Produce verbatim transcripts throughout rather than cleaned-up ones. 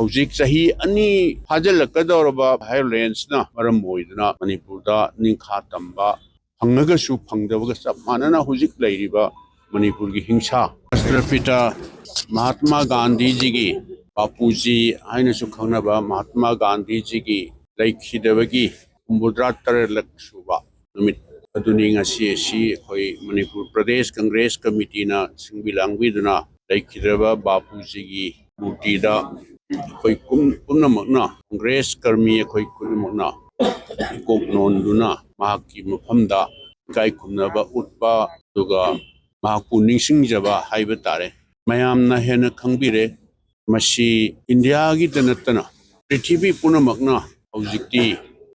ꯍꯧꯖꯤꯛ ꯆꯍꯤ ꯑꯅꯤ ꯐꯥꯖꯤꯜꯂꯛꯀꯗꯧꯔꯕ violenceꯅ ꯃꯔꯝ ꯑꯣꯏꯗꯨꯅ ꯃꯅꯤꯄꯨꯔꯗ ꯅꯤꯡꯈꯥ ꯇꯝꯕ ꯐꯪꯉꯒꯁꯨ ꯐꯪꯗꯕꯒ ꯆꯞ ꯃꯥꯟꯅꯅ ꯍꯧꯖꯤꯛ ꯂꯩꯔꯤꯕ ꯃꯅꯤꯄꯨꯔꯒꯤ ꯍꯤꯡꯁꯥ꯫ ꯔꯥꯁꯇ꯭ꯔꯄꯤꯇꯥ ꯃꯍꯥꯠꯃꯥ ꯒꯥꯟꯙꯤꯖꯤꯒꯤ, ꯕꯥꯄꯨꯖꯤ ꯍꯥꯏꯅꯁꯨ ꯈꯪꯅꯕ ꯃꯍꯥꯠꯃꯥ ꯒꯥꯟꯙꯤꯖꯤꯒꯤ ꯂꯩꯈꯤꯗꯕꯒꯤ ꯍꯨꯝꯐꯨꯇꯔꯥ ꯇꯔꯦꯠꯂꯛ ꯁꯨꯕ ꯅꯨꯃꯤꯠ ꯑꯗꯨꯅꯤ ꯉꯁꯤ ꯑꯁꯤ ꯑꯩꯈꯣꯏ ꯃꯅꯤꯄꯨꯔ ꯄ꯭ꯔꯗꯦꯁ ꯀꯪꯒ꯭ꯔꯦꯁ ꯀꯃꯤꯇꯤꯅ ꯁꯤꯟꯕꯤ ꯂꯥꯡꯕꯤꯗꯨꯅ ꯂꯩꯈꯤꯗ꯭ꯔꯕ ꯕꯥꯄꯨꯖꯤꯒꯤ ꯃꯨꯔꯇꯤꯗ ꯑꯩꯈꯣꯏ ꯀꯨꯝ-, ꯄꯨꯝꯅꯃꯛꯅ, ꯀꯪꯒ꯭ꯔꯦꯁ ꯀꯔꯃꯤ ꯑꯩꯈꯣꯏ ꯄꯨꯝꯅꯃꯛꯅ ꯏꯀꯣꯛ ꯅꯣꯟꯗꯨꯅ ꯃꯍꯥꯛꯀꯤ ꯃꯐꯝꯗ ꯏꯀꯥꯏ ꯈꯨꯝꯅꯕ ꯎꯠꯄ, ꯑꯗꯨꯒ ꯃꯍꯥꯛꯄꯨ ꯅꯤꯡꯁꯤꯡꯖꯕ ꯍꯥꯏꯕ ꯇꯥꯔꯦ꯫ ꯃꯌꯥꯝꯅ ꯍꯦꯟꯅ ꯈꯪꯕꯤꯔꯦ, ꯃꯁꯤ ꯏꯟꯗꯤꯌꯥꯒꯤꯗ ꯅꯠꯇꯅ ꯄ꯭ꯔꯤꯊꯤꯕꯤ ꯄꯨꯝꯅꯃꯛꯅ ꯍꯧꯖꯤꯛꯇꯤ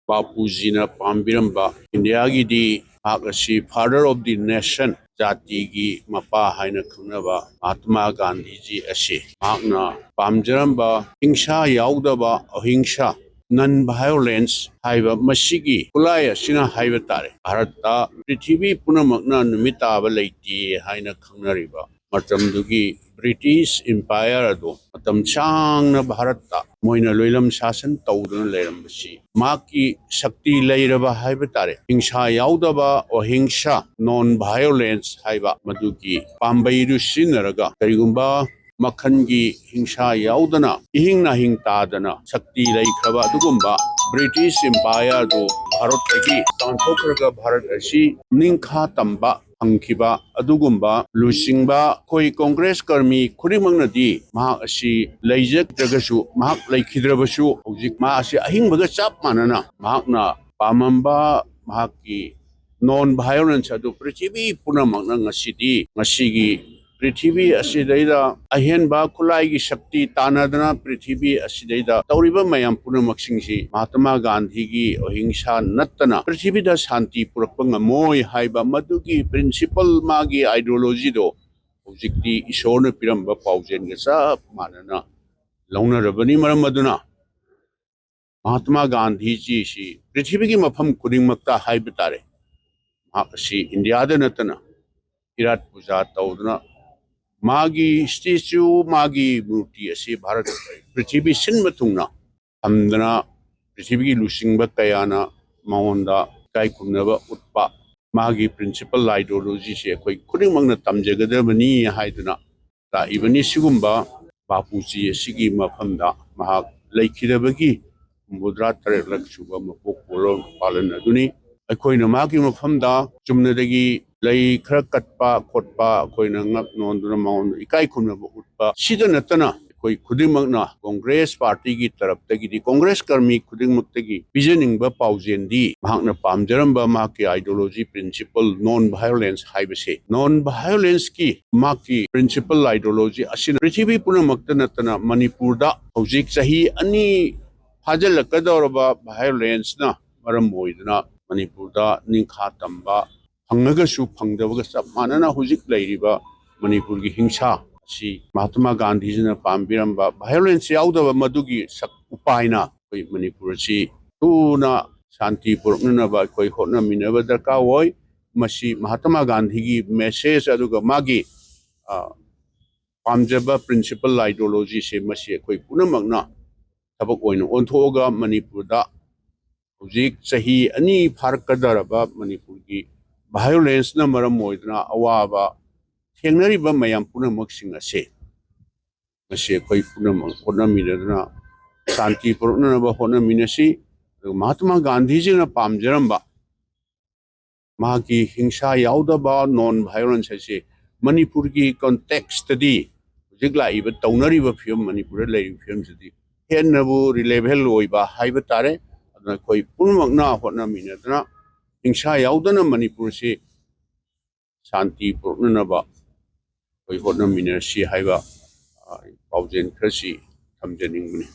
ꯕꯥꯄꯨꯖꯤꯅ ꯄꯥꯝꯕꯤꯔꯝꯕ, ꯏꯟꯗꯤꯌꯥꯒꯤꯗꯤ ꯃꯍꯥꯛ ꯑꯁꯤ father of the nation, ꯖꯥꯇꯤꯒꯤ ꯃꯄꯥ ꯍꯥꯏꯅ ꯈꯪꯅꯕ ꯃꯍꯥꯇꯃꯥ ꯒꯥꯟꯙꯤꯖꯤ ꯑꯁꯤ ꯃꯍꯥꯛꯅ ꯄꯥꯝꯖꯔꯝꯕ ꯍꯤꯡꯁꯥ ꯌꯥꯎꯗꯕ, ꯑꯍꯤꯡꯁꯥ, non violence ꯍꯥꯏꯕ ꯃꯁꯤꯒꯤ ꯈꯨꯠꯂꯥꯏ ꯑꯁꯤꯅ ꯍꯥꯏꯕ ꯇꯥꯔꯦ, ꯚꯥꯔꯠꯇ ꯄ꯭ꯔꯤꯊꯤꯕꯤ ꯄꯨꯝꯅꯃꯛꯅ ꯅꯨꯃꯤꯠ ꯇꯥꯕ ꯂꯩꯇꯦ ꯍꯥꯏꯅ ꯈꯪꯅꯔꯤꯕ ꯃꯇꯝꯗꯨꯒꯤ ꯕ꯭ꯔꯤꯇꯤꯁ ꯏꯝꯄꯥꯌꯔ ꯑꯗꯨ ꯃꯇꯝ ꯁꯥꯡꯅ ꯚꯥꯔꯠꯇ ꯃꯣꯏꯅ ꯂꯣꯏꯂꯝ ꯁꯥꯁꯟ ꯇꯧꯗꯨꯅ ꯂꯩꯔꯝꯕꯁꯤ ꯃꯍꯥꯛꯀꯤ ꯁꯛꯇꯤ ꯂꯩꯔꯕ ꯍꯥꯏꯕ ꯇꯥꯔꯦ, ꯍꯤꯡꯁꯥ ꯌꯥꯎꯗꯕ, ꯑꯍꯤꯡꯁꯥ, non violence ꯍꯥꯏꯕ ꯃꯗꯨꯒꯤ ꯄꯥꯝꯕꯩꯗꯨ ꯁꯤꯖꯤꯟꯅꯔꯒ ꯀꯔꯤꯒꯨꯝꯕ ꯃꯈꯜꯒꯤ ꯍꯤꯡꯁꯥ ꯌꯥꯎꯗꯅ ꯏꯍꯤꯡ ꯅꯥꯍꯤꯡ ꯇꯥꯗꯅ ꯁꯛꯇꯤ ꯂꯩꯈ꯭ꯔꯕ ꯑꯗꯨꯒꯨꯝꯕ ꯕ꯭ꯔꯤꯇꯤꯁ ꯏꯝꯄꯥꯌꯔ ꯑꯗꯨ ꯚꯥꯔꯠꯇꯒꯤ ꯇꯥꯟꯊꯣꯛꯈ꯭ꯔꯒ ꯚꯥꯔꯠ ꯑꯁꯤ ꯅꯤꯡꯈꯥ ꯇꯝꯕ ꯐꯪꯈꯤꯕ ꯑꯗꯨꯒꯨꯝꯕ ꯂꯨꯆꯤꯡꯕ ꯑꯩꯈꯣꯏ ꯀꯪꯒ꯭ꯔꯦꯁ ꯀꯔꯃꯤ ꯈꯨꯗꯤꯡꯃꯛꯅꯗꯤ ꯃꯍꯥꯛ ꯑꯁꯤ ꯂꯩꯖꯗ꯭ꯔꯒꯁꯨ, ꯃꯍꯥꯛ ꯂꯩꯈꯤꯗ꯭ꯔꯕꯁꯨ, ꯍꯧꯖꯤꯛ ꯃꯍꯥꯛ ꯑꯁꯤ ꯑꯍꯤꯡꯕꯒ ꯆꯞ ꯃꯥꯟꯅꯅ ꯃꯍꯥꯛꯅ ꯄꯥꯝꯃꯝꯕ ꯃꯍꯥꯛꯀꯤ non violence ꯑꯗꯨ ꯄ꯭ꯔꯤꯊꯤꯕꯤ ꯄꯨꯝꯅꯃꯛꯅ ꯉꯁꯤꯗꯤ, ꯉꯁꯤꯒꯤ ꯄ꯭ꯔꯤꯊꯤꯕꯤ ꯑꯁꯤꯗꯩꯗ ꯑꯍꯦꯟꯕ ꯈꯨꯠꯂꯥꯏꯒꯤ ꯁꯛꯇꯤ ꯇꯥꯟꯅꯗꯅ ꯄ꯭ꯔꯤꯊꯤꯕꯤ ꯑꯁꯤꯗꯩꯗ ꯇꯧꯔꯤꯕ ꯃꯌꯥꯝ ꯄꯨꯝꯅꯃꯛꯁꯤꯡꯁꯤ ꯃꯍꯥꯇꯃꯥ ꯒꯥꯟꯙꯤꯒꯤ ꯑꯍꯤꯡꯁꯥ ꯅꯠꯇꯅ ꯄ꯭ꯔꯤꯊꯤꯕꯤꯗ ꯁꯥꯟꯇꯤ ꯄꯨꯔꯛꯄ ꯉꯝꯃꯣꯏ ꯍꯥꯏꯕ ꯃꯗꯨꯒꯤ principle, ꯃꯥꯒꯤ ideologyꯗꯣ ꯍꯧꯖꯤꯛꯇꯤ ꯏꯁꯣꯔꯅ ꯄꯤꯔꯝꯕ ꯄꯥꯎꯖꯦꯜꯒ ꯆꯞ ꯃꯥꯟꯅꯅ ꯂꯧꯅꯔꯕꯅꯤ꯫ ꯃꯔꯝ ꯑꯗꯨꯅ ꯃꯍꯥꯇꯃꯥ ꯒꯥꯟꯙꯤꯖꯤꯁꯤ ꯄ꯭ꯔꯤꯊꯤꯕꯤꯒꯤ ꯃꯐꯝ ꯈꯨꯗꯤꯡꯃꯛꯇ ꯍꯥꯏꯕ ꯇꯥꯔꯦ, ꯃꯍꯥꯛ ꯑꯁꯤ ꯏꯟꯗꯤꯌꯥꯗ ꯅꯠꯇꯅ ꯏꯔꯥꯠ ꯄꯨꯖꯥ ꯇꯧꯗꯨꯅ ꯃꯥꯒꯤ ꯁ꯭ꯇꯦꯆꯨ, ꯃꯥꯒꯤ ꯃꯨꯔꯇꯤ ꯑꯁꯤ ꯚꯥꯔꯠ, ꯄ꯭ꯔꯤꯊꯤꯕꯤ ꯁꯤꯟꯕ ꯊꯨꯡꯅ ꯊꯝꯗꯅ, ꯄ꯭ꯔꯤꯊꯤꯕꯤꯒꯤ ꯂꯨꯆꯤꯡꯕ ꯀꯌꯥꯅ ꯃꯉꯣꯟꯗ ꯏꯀꯥꯏ ꯈꯨꯝꯅꯕ ꯎꯠꯄ, ꯃꯥꯒꯤ ꯄ꯭ꯔꯤꯟꯁꯤꯄꯜ ꯑꯥꯏꯗꯤꯌꯣꯂꯣꯖꯤꯁꯦ ꯑꯩꯈꯣꯏ ꯈꯨꯗꯤꯡꯃꯛꯅ ꯇꯝꯖꯒꯗꯕꯅꯤ ꯍꯥꯏꯗꯨꯅ ꯂꯥꯛꯏꯕꯅꯤ꯫ ꯁꯤꯒꯨꯝꯕ ꯕꯥꯄꯨꯖꯤ ꯑꯁꯤꯒꯤ ꯃꯐꯝꯗ ꯃꯍꯥꯛ ꯂꯩꯈꯤꯗꯕꯒꯤ ꯍꯨꯝꯐꯨꯇꯔꯥ ꯇꯔꯦꯠꯂꯛ ꯁꯨꯕ ꯃꯄꯣꯛ ꯄꯣꯂꯣ-, ꯄꯥꯂꯟ ꯑꯗꯨꯅꯤ꯫ ꯑꯩꯈꯣꯏꯅ ꯃꯍꯥꯛꯀꯤ ꯃꯐꯝꯗ ꯆꯨꯝꯅꯗꯒꯤ ꯂꯩ ꯈꯔ ꯀꯠꯄ ꯈꯣꯠꯄ, ꯑꯩꯈꯣꯏꯅ ꯉꯛ ꯅꯣꯟꯗꯨꯅ ꯃꯉꯣꯟꯗ ꯏꯀꯥꯏ ꯈꯨꯝꯅꯕ ꯎꯠꯄ ꯁꯤꯗ ꯅꯠꯇꯅ, ꯑꯩꯈꯣꯏ ꯈꯨꯗꯤꯡꯃꯛꯅ ꯀꯣꯡꯒ꯭ꯔꯦꯁ ꯄꯥꯔꯇꯤꯒꯤ ꯇꯔꯞꯇꯒꯤꯗꯤ, ꯀꯣꯡꯒ꯭ꯔꯦꯁ ꯀꯔꯃꯤ ꯈꯨꯗꯤꯡꯃꯛꯇꯒꯤ ꯄꯤꯖꯅꯤꯡꯕ ꯄꯥꯎꯖꯦꯜꯗꯤ, ꯃꯍꯥꯛꯅ ꯄꯥꯝꯖꯔꯝꯕ ꯃꯍꯥꯛꯀꯤ ꯑꯥꯏꯗꯤꯌꯣꯂꯣꯖꯤ ꯄ꯭ꯔꯤꯟꯁꯤꯄꯜ ꯅꯣꯟ ꯚꯥꯏꯑꯣꯂꯦꯟꯁ ꯍꯥꯏꯕꯁꯦ, ꯅꯣꯟ ꯚꯥꯏꯑꯣꯂꯦꯟꯁꯀꯤ ꯃꯍꯥꯛꯀꯤ ꯄ꯭ꯔꯤꯟꯁꯤꯄꯜ ꯑꯥꯏꯗꯤꯌꯣꯂꯣꯖꯤ ꯑꯁꯤꯅ ꯄ꯭ꯔꯤꯊꯤꯕꯤ ꯄꯨꯝꯅꯃꯛꯇ ꯅꯠꯇꯅ ꯃꯅꯤꯄꯨꯔꯗ ꯍꯧꯖꯤꯛ ꯆꯍꯤ ꯑꯅꯤ ꯐꯥꯖꯤꯜꯂꯛꯀꯗꯧꯔꯕ ꯚꯥꯏꯑꯣꯂꯦꯟꯁꯅ ꯃꯔꯝ ꯑꯣꯏꯗꯨꯅ ꯃꯅꯤꯄꯨꯔꯗ ꯅꯤꯡꯈꯥ ꯇꯝꯕ ꯐꯪꯉꯒꯁꯨ ꯐꯪꯗꯕꯒ ꯆꯞ ꯃꯥꯟꯅꯅ ꯍꯧꯖꯤꯛ ꯂꯩꯔꯤꯕ ꯃꯅꯤꯄꯨꯔꯒꯤ ꯍꯤꯡꯁꯥ ꯑꯁꯤ ꯃꯍꯥꯇꯃꯥ ꯒꯥꯟꯙꯤꯖꯤꯅ ꯄꯥꯝꯕꯤꯔꯝꯕ ꯚꯥꯏꯑꯣꯂꯦꯟꯁ ꯌꯥꯎꯗꯕ ꯃꯗꯨꯒꯤ ꯁꯛ ꯎꯄꯥꯏꯅ ꯑꯩꯈꯣꯏ ꯃꯅꯤꯄꯨꯔ ꯑꯁꯤ ꯊꯨꯅ ꯁꯥꯟꯇꯤ ꯄꯨꯔꯛꯅꯅꯕ ꯑꯩꯈꯣꯏ ꯍꯣꯠꯅꯃꯤꯟꯅꯕ ꯗꯔꯀꯥꯔ ꯑꯣꯏ꯫ ꯃꯁꯤ ꯃꯍꯥꯇꯃꯥ ꯒꯥꯟꯙꯤꯒꯤ ꯃꯦꯁꯦꯖ ꯑꯗꯨꯒ ꯃꯥꯒꯤ, ꯑ, ꯄꯥꯝꯖꯕ ꯄ꯭ꯔꯤꯟꯁꯤꯄꯜ ꯑꯥꯏꯗꯤꯌꯣꯂꯣꯖꯤꯁꯦ ꯃꯁꯤ ꯑꯩꯈꯣꯏ ꯄꯨꯝꯅꯃꯛꯅ ꯊꯕꯛ ꯑꯣꯏꯅ ꯑꯣꯟꯊꯣꯛꯑꯒ ꯃꯅꯤꯄꯨꯔꯗ ꯍꯧꯖꯤꯛ ꯆꯍꯤ ꯑꯅꯤ ꯐꯥꯔꯛꯀꯗꯧꯔꯕ ꯃꯅꯤꯄꯨꯔꯒꯤ ꯚꯥꯏꯑꯣꯂꯦꯟꯁꯅ ꯃꯔꯝ ꯑꯣꯏꯗꯨꯅ ꯑꯋꯥꯕ ꯊꯦꯡꯅꯔꯤꯕ ꯃꯌꯥꯝ ꯄꯨꯝꯅꯃꯛꯁꯤꯡ ꯑꯁꯦ ꯃꯁꯤ ꯑꯩꯈꯣꯏ ꯄꯨꯝꯅꯃꯛ ꯍꯣꯠꯅꯃꯤꯟꯅꯗꯨꯅ ꯁꯥꯟꯇꯤ ꯄꯨꯔꯛꯅꯅꯕ ꯍꯣꯠꯅꯃꯤꯟꯅꯁꯤ꯫ ꯑꯗꯨꯒ ꯃꯍꯥꯇꯃꯥ ꯒꯥꯟꯙꯤꯖꯤꯅ ꯄꯥꯝꯖꯔꯝꯕ ꯃꯍꯥꯛꯀꯤ ꯍꯤꯡꯁꯥ ꯌꯥꯎꯗꯕ ꯅꯣꯟ ꯚꯥꯏꯑꯣꯂꯦꯟꯁ ꯍꯥꯏꯁꯤ ꯃꯅꯤꯄꯨꯔꯒꯤ ꯀꯣꯟꯇꯦꯛꯁꯇꯗꯤ ꯍꯧꯖꯤꯛ ꯂꯥꯛꯏꯕ ꯇꯧꯅꯔꯤꯕ ꯐꯤꯕꯝ, ꯃꯅꯤꯄꯨꯔꯗ ꯂꯩꯔꯤꯕ ꯐꯤꯕꯝꯁꯤꯗꯤ ꯍꯦꯟꯅꯕꯨ ꯔꯤꯂꯦꯚꯦꯜ ꯑꯣꯏꯕ ꯍꯥꯏꯕ ꯇꯥꯔꯦ꯫ ꯑꯗꯨꯅ ꯑꯩꯈꯣꯏ ꯄꯨꯝꯅꯃꯛꯅ ꯍꯣꯠꯅꯃꯤꯟꯅꯗꯨꯅ ꯍꯤꯡꯁꯥ ꯌꯥꯎꯗꯅ ꯃꯅꯤꯄꯨꯔꯁꯤ ꯁꯥꯟꯇꯤ ꯄꯨꯔꯛꯅꯅꯕ ꯑꯩꯈꯣꯏ ꯍꯣꯠꯅꯃꯤꯟꯅꯔꯁꯤ ꯍꯥꯏꯕ, ꯑ, ꯄꯥꯎꯖꯦꯜ ꯈꯔꯁꯤ ꯊꯝꯖꯅꯤꯡꯕꯅꯤ꯫